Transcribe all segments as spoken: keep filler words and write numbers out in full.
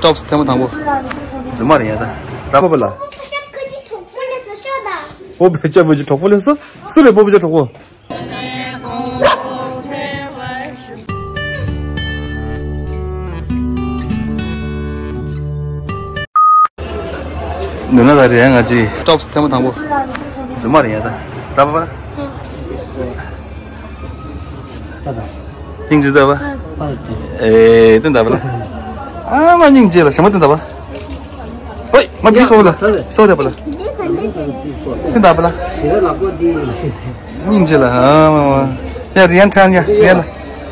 ཊོབ་སི་ཐེངས་མ་དང་པོ། རྫུན་མ་རེད་ཡ་ད། ར་པ་པ་ལ། ཨོ་བེ་ཅ་བེ་ཅི་གྲོགས་པོ་ལས་སོ་ཤོད་ད། སུ་རེད་པོ་བེ་ཅ་གྲོགས་པོ། ནུ་ན་ད་རེད་ང་ཅི། ཊོབ་སི་ཐེངས་མ་དང་པོ། རྫུན་མ་རེད་ཡ་ད། ར་པ་པ། སྙིང་རྗེ་ད་བ། ཨེ་ཏན་ད་བ་ལ། ཨ་མ་སྙིང་རྗེ་ལ་ཞེ་མ་ཏན་ད་བ། ཨོའི་མ་བི་སོ་ལ་སོ་ར་བ་ལ། ཏན་ད་བ་ལ། སྙིང་རྗེ་ལ་ཨ་མ་མ། ཡ་རི་ཡན་ཁྲན་ཡ་རི་ཡན་ལ།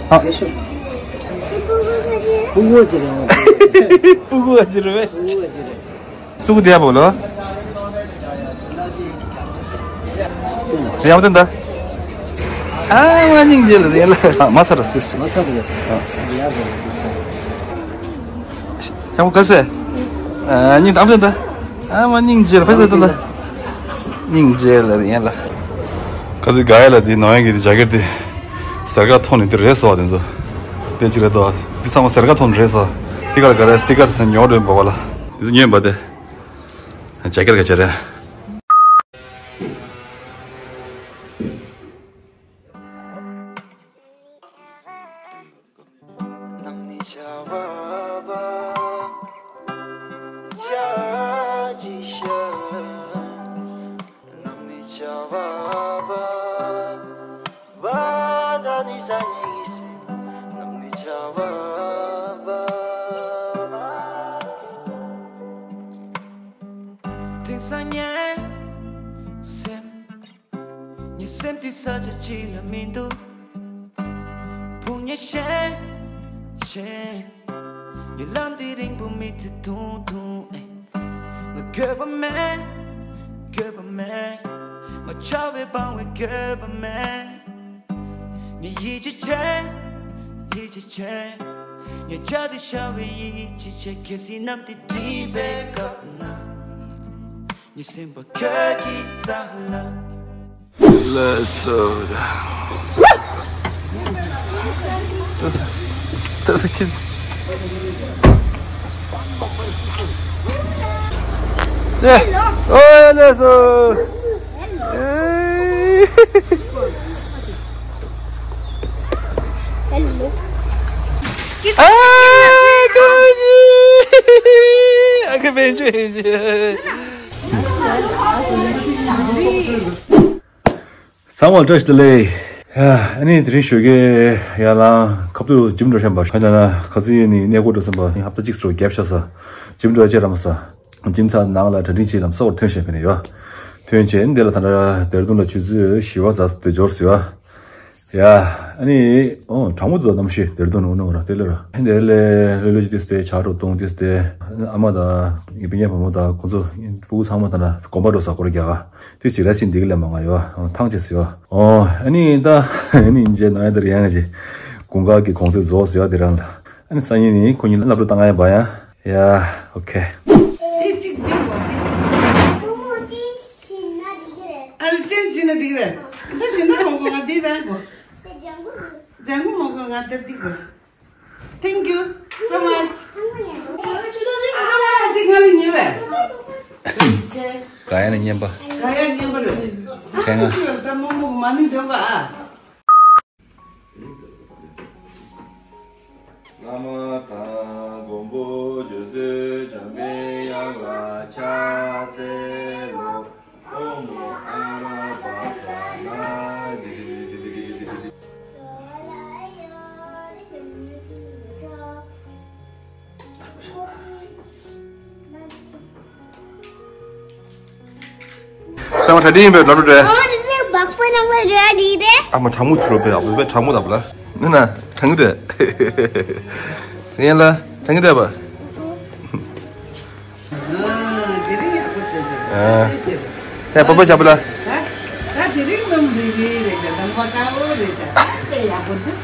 ཨ། སྤུ་གུ་ཅི་རེད། སྤུ་གུ་ཅི་རེད། སུ་གུ་དེ་ཡ་བོ་ལོ། རེད་ཡ་མ་ཏན་ད། ཨ་མ་སྙིང་རྗེ་ལ་རེད་ལ། ཨ་མ་ས་ར་སྟེ་སི། མ་ས་ར། ཡ་མ་ག་སེ། ཨ་སྙིང་ད་མ་ཏན་ད། ཨ་མ་སྙིང་རྗེ་ལ་ཕེ་ས་ཏན་ད། སྙིང་རྗེ་ལ་རེད་ཡ་ལ། ག་ཚོད་ག་ཡ་ལ་དེ་ནང་ཡ་གི་དེ་ཇ་ཀེ་ཊི་དེ། སེར་ཀ་ཐོག་ནས་དེ་རེད་སོ་དེ་ཚོ། དེ་ཅི་རེད་དོ། དེ་ཚང་མ་སེར་ཀ་ཐོག་ནས་རེད་སོ། དེ་ག་ལ་ག་རེ་སྟི་ཀར་ཉོ་རེད་འབོ་བ་ལ། དེ་ཚོ་ཉོས་པ་དེ། ཇ་ཀེ་ཊི་ག་ཇ་རེད། དེང་སང་ངའི་སེམས། ངའི་སེམས་འདི་ས་ཆ་གཅིག་ལ་མི་འདུག་ཕུང་ཉེ་ཤེས་ཤེས། ངའི་ལམ་འདི་རིང་པོ་མི་ཚེ་ཐུང་ཐུང་ཨེ། ང་འགྱོད་པ་མེད། འགྱོད་པ་མེད། ང་ཆགས་པའི་སྤང་བའི་འགྱོད་པ་མེད། ངའི་ཡིད་ཆེས་བྱེད། ཡིད་ཆེས་བྱེད། ངའི་ཆ་དེ་ཤར་བའི་ཡིད་ཆེས་བྱེད། གལ་སྲིད་གནམ་དེ་བསྒྲིབས་པའི་སྐབས་ན། ངའི་སེམས་པ་ཁྱོད་ཀྱི་རྩ་ལ། ལགས་སོ། ད་ད་ད་ཁྱེད། ཨེ། ཨོ་ལགས་སོ། ཨེ། ཨ་ཀ་ཇི། ཨ་ཀ་བེན་ཅུ་ཧེ་ཇི། ཚང་མ་བཀྲ་ཤིས་བདེ་ལེགས། ཡ། ཨ་ནི་དེ་རིང་ཞོགས་ཀས་ཡར་ལངས་ཁ་ཐུག་ཇིམ་འགྲོ་བཞིན་པ། ཁ་ན་ན་ཁ་ཚིག་ནི་གནས་སྐོར་འགྲོ་བསམ་པ། ཧབ་ཏ་གཅིག་སོ་རྒྱབ་ཤ་ས། ཇིམ་འགྲོ་ཅེ་རམ་ས། ཇིམ་ཚར་ནང་ལ་གྲ་སྒྲིག་བྱེད་ལམ་སོགས་ཐོན་བཞིན་པ་ནི་ཡོད། ཐོན་བྱས་འདི་ལ་ད་ལྟ་དེར་དུང་ལ་ཆུ་ཚོད་བཞི་པ་ཙམ་དེ་འབྱོར་ཟིན་ཡོད། ཡ། ཨ་ནི་ཨོ་གྲང་མོ་འདུག་གནམ་གཤིས་དེར་དུང་ནང་ནོ་ར་དེ་ལ་ར་ཧན་དེ་ལས་ལོ་ལོ་ཅི་དེ་སྟེ་ཆ་རོ་གཏོང་དེ་སྟེ། ཨ་མ་དང་ངའི་སྤུན་ཀྱག་བུ་མོ་དང་ཁོ་ཚོ་སྤུ་གུ་ཚང་མ་དང་ན་དགོན་པ་འགྲོ་ས་སྐོར་རྒྱག་ག་དེ་ཅི་ར་ཅི་འདི་གི་ལས་མ་ང་ཡོད་ཐང་ཆད་ཟིན་ཡོད། ཨོ་ཨ་ནི་ད་ཨ་ནི་འཇེ་ནང་ཡ་དེར་ཡང་ཅི་དགུན་ཁ་གི་གུང་སེང་རྫོགས་ཟིན་ཡོད་དེ་རང་ལ། ཨ་ནི་སང་ཉིན་ནི་ཁོ་གཉིས་སློབ་གྲྭ་བཏང་ཡ་བ་ཡ། ཡ། ཨོ་ཁེ། དེ་གཅིག་འདི་མོ་དེ། བུ་མོ་དེ་བྱིན་ན་འགྲིག་གི་རེད། ཨ་ནི་ཅན་བྱིན་ན་འགྲིག་གི་རེད། ད་བྱིན་ན་ཧོ་གོ་ང་འདི་རང་གོ། དེ་ལྗང་གུ་འདུག་ལྗང་གུ་མོ་གོ་ང་དེ་འདི་གོ། Thank you so much. ཨ་འདི་ང་ལ་ཉེ་བས། ག་ཡ་ནས་ཉན་པ། ག་ཡ་ཉན་པ་རེད། ཁྱེད་ང་། ད་མོ་མོ་གོ་མ་ནི་འདོན་ག་ཨ། བླ་མ་དང་མགོན་པོ་རྗེ་བཙུན་འཇམ་པའི་དབྱངས་ལ་ཕྱག་འཚལ་ལོ། ཨོཾ་ཨ་ར་པ་ཙ་ན་དྷི་རི་རི་རི་རི་རི། ཚང་མ་གྲ་སྒྲིག་ཡིན་པས་ལབ་རོགས་གྲས། ཨོ་ནི་སེ་བག་པ་ནང་ལ་རེད་འདི་རེད། ཨ་མ་གྲང་མོ་ཚུར་རོ་པས་ཨ་བུ་པས་གྲང་མོ་ད་བུ་ལ། ནི་ན་གྲང་གི་དེ། རེད་ལ་གྲང་གི་དེ་བ། ཨ་དེ་རིང་ཡག་པོ་བྱས་བྱས། ཨ་དེ་བྱས། ཡ་པ་པ་བྱ་བུ་ལ། ད་ད་དེ་རིང་ནམ་རེ་རེ་རེད་ཀྱང་ནམ་པ་དཀར་པོ་རེད་ཀྱང་ཨ་དེ་ཡག་པོ་འདུག་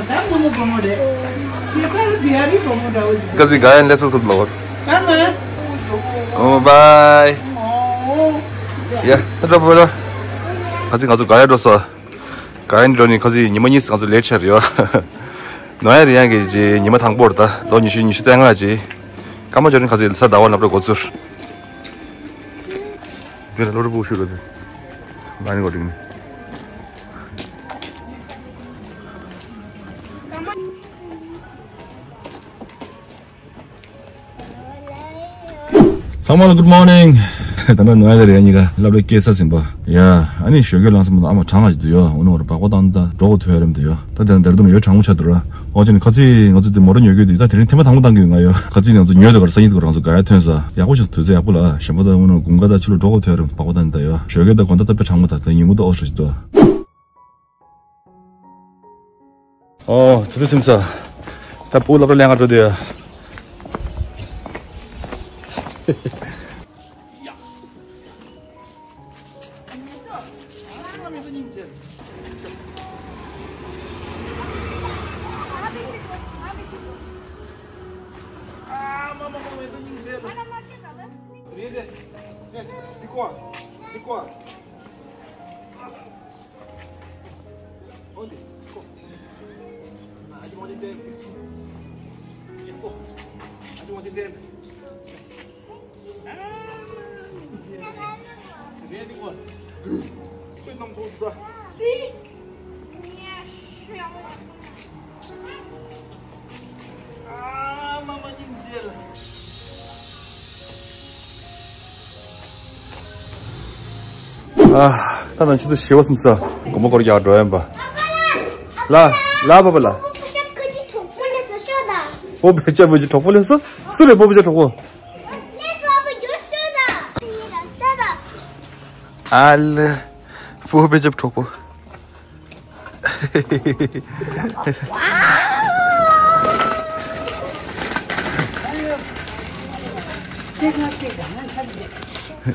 ད་མོ་མོ་བུ་མོ་རེད། ཁྱེད་ཚོ་བི་ཧ་རི་བུ་མོ་འདྲ་བོ་ཅིག་འདུག་ཀ་ཟི་ག་ཡན་ལེ་སོ་ཁུ་ལོ། ཀ་མ། ཨོ་བའི། ཨོ། ཡ་ད་འགྲོ་བོ་ལ། ཁ་ཟི་ང་ཚོ་ག་ཡ་འགྲོ་སོ། ག་ཡ་འགྲོ་ནི་ཁ་ཟི་ཉི་མ་གཉིས་ང་ཚོ་ལེ་ཊི་ཆགས་རེད་ཡོ། ནོ་ཡ་རི་ཡང་གི་རྗེས་ཉི་མ་དང་པོར་ད་ལོ་ཉི་ཤུ་ཉི་ཤུ་རྩ་ལྔ་རྗེས། སྐར་མ་འབྱོར་རིང་ཁ་ཚིག་ས་ཟླ་བ་ལབ་ར་འགོ་ཚུར། འདི་ལ་ལོ་རི་བུ་ཤུ་རོ་འདི། ལ་ནི་གོ་དྲིང་ནི། ཚང་མ་ལ་good morning། ད་ལྟ་ནོ་ཡ་དེ་རེད་གཉིས་ཀ་སློབ་གྲྭ་སྐྱེལ་ས་ཟིན་པ། ཡ། ཨ་ནི་ཞོགས་ཀས་ལངས་སོང་ཨ་མ་གྲང་ང་ཞིག་འདུག་ཡོ། འུ་ནི་བར་སྦག་སྦག་བཏང་ད་འགྲོ་གོ་ཐུག་ཡ་རེད་འདུག་ཡོ། ད་དེ་འདིར་དུ་ཡོ་གྲང་མོ་ཆགས་འདུག་ར། ཨོ་ཅན་ཁ་ཚིག་ང་ཚོ་དེ་མོ་ར་ཉོ་གི་འདུག་ད་དེ་རིང་ཐེངས་མ་དང་པོ་བཏང་གི་ཡོད་ང་ཡོ། ཁ་ཚིག་ང་ཚོ་ཉོས་དུ་གར་སང་ཉིན་དུ་གར་ང་ཚོ་ག་ཡ་ཐོན་ས་ཡག་པོ་ཞིག་དུས་ཚོད་ཡག་པོ་ལ་ཞིམ་པོ་ད་འུ་ནི་དགུན་ཁ་ད་ཕྱི་ལོ་འགྲོ་གོ་ཐུག་ཡ་རེད་སྦག་སྦག་བཏང་ད་ཡོ། ཞོགས་ཀས་ད་དགོང་དག་ད་དཔེ་གྲང་མོ་ད་ད་ཉིན་གུང་ད་ཨོ་ཧྲ་ཞིག་འདུག་ཨོ། ཚུ་ཚུ་སིམ་ས། ད་སྤུ་གུ་སློབ་གྲྭ་ལེན་ག་འགྲོ་དུས། ཨ། ད་ནང་ཆུ་ཚོད་བཞི་པ་སོང་ས། དགོང་མོ་སྐོར་རྒྱག་འགྲོ་ཡིན་པ། ལ། ལ་བ་བ་ལ། སྤོ་བོ་བེ་ཅབ་བེ་ཅབ་གྲོགས་པོ་ལས་སོ། སུ་རེད་སྤོ་བོ་བེ་ཅབ་གྲོགས་པོ། ཨ་ལེ། སྤོ་བོ་བེ་ཅབ་གྲོགས་པོ།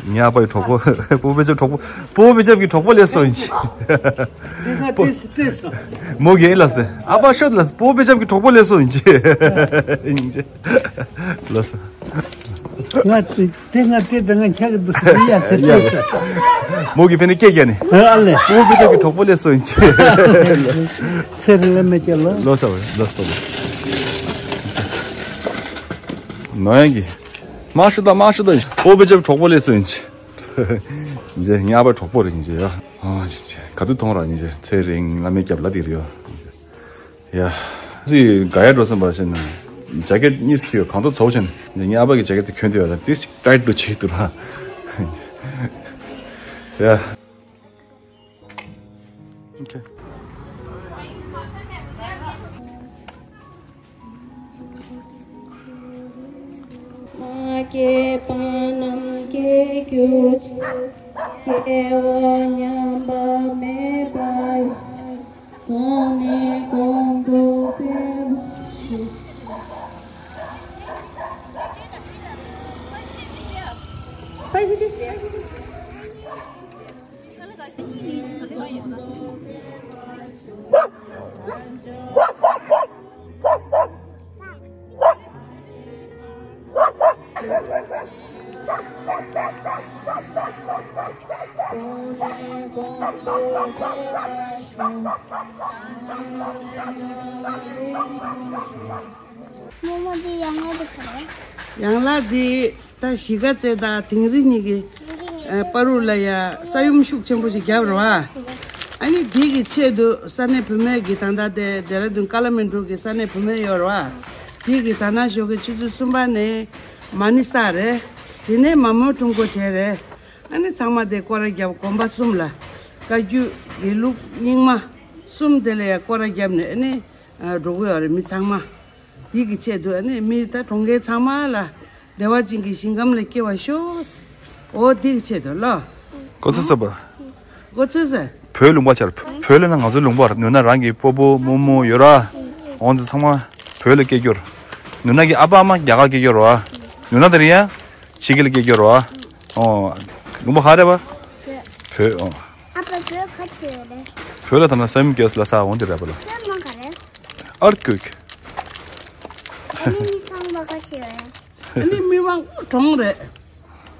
ངའི་ཨ་ཕའི་གྲོགས་པོ། སྤོ་བོ་བེ་ཅབ་གྲོགས་པོ། སྤོ་བོ་བེ་ཅབ་ཀྱི་གྲོགས་པོ་ལས་སོ་ཡིན་གྱི། མོ་གིས་ལ་སེ། ཨ་ཕ་ཤོད་ལ་སེ། སྤོ་བོ་བེ་ཅབ་ཀྱི་གྲོགས་པོ་ལས་སོ་ཡིན་གྱི། ཡིན་གྱི། ལ་སེ། ང་ཚོས། དེ་ང་དེ་དང་ང་ཁྱག་གི་འདུག་ཟེར་ཡ་ཟེར་ཡ་ཏེ་ཟེར། མོ་གི་ཕན་ནི་སྐད་རྒྱག་ནི། ཨ་ལེ། ཨོ་བེ་ཅག་གི་གྲོགས་པོ་ལས་སོ་ཡིན་ཅི། ཚེ་རིང་ལ་མེ་ལྕེ་ལོ། ལོ་སོ་ལོ་སོ། ནོ་ཡང་གི། མ་ཤི་ད་མ་ཤི་ད། ཨོ་བེ་ཅག་གྲོགས་པོ་ལས་སོ་ཡིན་ཅི། ཇེ་ཉ་པ་གྲོགས་པོ་རེད་ཇེ་ཡ། ཨ་ཇེ་ག་དུས་མཐོང་ར་ཇེ་ཚེ་རིང་ལ་མེ་རྒྱབ་ལ་དེ་རེད་ཡ། ཡ། ཙི་ག་ཡ་འགྲོ་སོང་བ་ཞེ་ན། ཇ་ཀེ་ཊི་གཉིས་ཁྱེར་གང་ཐོག་ཚོགས་ཆེན། ངའི་ཨ་ཕ་གི་ཇ་ཀེ་ཊི་དེ་གྱོན་དེ་ཡོད་ད་དེ་ཞིག་ཊའིཊ་འགྲོ་བྱེད་འདུག་ར། ཡ། ཨོ་ཁེ། མ་སྐྱེས་པ་རྣམས་སྐྱེ་གྱུར་ཅིག་སྐྱེ་བོ་ཉམས་པ་མེད་པ་ཡི། སོང་ནས་གོང་དུ་སྤེལ་བར་ཞུ། རྨོ་མོ་འདི་ཡང་ལ་འདི་ག་རེ། ཡང་ལ་འདི་ད་གཞིས་ཀ་རྩེ་དང་དིང་རི་གཉིས་ཀྱི་ཨ་བར་དུ་ལ་ཡ་ས་ཡོམ་ཤུགས་ཆེན་པོ་ཞིག་བརྒྱབ་རེད་བ། ཨ་ནི་འདི་གི་ཆེད་དུ་ས་གནས་བུད་མེད་ཀྱི་ད་ལྟ་དེ་ལྡེ་ར་ལྡུན་ཀ་ལ་མན་གྲུ་གི་ས་གནས་བུད་མེད་ཡོད་རེད་བ། དེ་གི་ད་ནང་ཞོགས་ཀྱི་ཆུ་ཚོད་གསུམ་པ་ནས་མ་ཎི་བསགས་རེད། དེ་ནས་མ་མོ་ཀྲུང་གོ་བྱས་རེད། ཨ་ནི་ཚང་མ་དེ་སྐོར་ར་བརྒྱབ་དགོན་པ་གསུམ་ལ་བཀའ་བརྒྱུད་དགེ་ལུགས་རྙིང་མ་གསུམ་དེ་ལ་ཡ་སྐོར་ར་བརྒྱབ་ནས་ཨ་ནི་འགྲོ་གི་ཡོད་རེད་མི་ཚང་མ། དེ་གི་ཆེད་དུ་ཨ་ནི་མི་ད་གྲོང་ཁྱེར་ཚང་མ་ལ་བདེ་བ་ཅན་གྱི་ཞིང་ཁམས་ལ་སྐྱེ་བར་ཤོག་འོ་དེ་གི་ཆེད་དུ་ལོ། གོ་ཚོད་ཟ་བ། གོ་ཚོད་ཟ། བོད་ལུང་པ་ཆར་བོད་ལ་ན་ང་ཚོའི་ལུང་པར་ནུ་ན་རང་གི་སྤོ་བོ་རྨོ་མོ་ཡོད་ར། འོང་ཚེ་ཚང་མ་བོད་ལ་སྐྱེ་རྒྱུར། ནུ་ན་གི་ཨ་ཕ་ཨ་མ་རྒྱ་གར་སྐྱེ་རྒྱུར་བ། ནུ་ན་དེ་རིང་ཡ། ཕྱི་རྒྱལ་ལ་སྐྱེ་རྒྱུར་བ། ཨོ། ལུང་པ་ག་རེ་བ། བོད་ཨོ། ཨ་ཕ་བོད་ག་ཆེ་རེད། བོད་ལ་ཐ་ན་ས་ཡོམ་རྒྱས་ལ་ས་འོང་དེ་རེད་བ་ལ། ས་ཡོམ་ག་རེད། ཨར་ཐ་ཀུའིཀ་ཨ་ནི་མི་ཚང་མ་ག་ཆེ་རེད། ཨ་ནི་མི་མང་པོ་གྲོངས་རེད།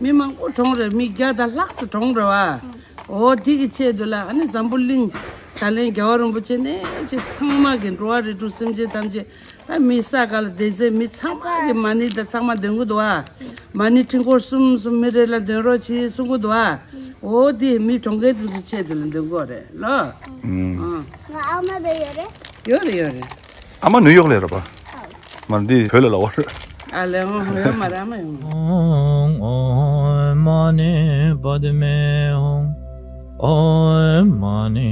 མི་མང་པོ་གྲོངས་རེད་མི་བརྒྱ་དང་ལྷག་ཙམ་གྲོངས་རེད་བ། འོ་དེ་གི་ཆེད་དུ་ལ་ཨ་ནི་འཛམ་བུ་གླིང་ ད་ལན་རྒྱལ་བ་རིན་པོ་ཆེ་ནས་ཅི་ཚང་མ་གི་འགྲོ་བ་རིགས་དྲུག་སེམས་ཅན་ཐམས་ཅད། ད་མི་ས་ག་ལ་བསྡད་ཚེ་མི་ཚང་མ་གི་མ་ཎི་ད་ཚང་མ་འདོན་གི་འདུག་ཨ། མ་ཎི་ཕྲེང་སྐོར་གསུམ་གསུམ་མི་རེ་ལ་འདོན་རོགས་གྱིས་གསུང་གི་འདུག་ཨ། འོ་དེ་མི་གྲོངས་མཁན་དེ་ཚོ་ཆེད་དུ་ལ་འདོན་དགོས་རེད་ལོ། ཨང་། ང་ཨ་མ་བས་ཡོད་རེད། ཡོད་རེད་ཡོད་རེད། ཨ་མ་ནིའུ་ཡོག་ལ་ཡོད་རེད་པ། མ་འདི་བོད་ལ་ལབ་པ་རེད། ཨ་ལས་འོང་ཡོད་མ་རེད། ཨ་མ་ཡོང་། ཨོཾ་མ་ཎི་པདྨེ་ཧཱུྃ། ཨོཾ་མ་ཎི་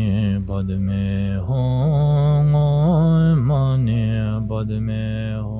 པདྨེ་ཧཱུྃ། ཨོཾ་མ་ཎི་པདྨེ་ཧཱུྃ།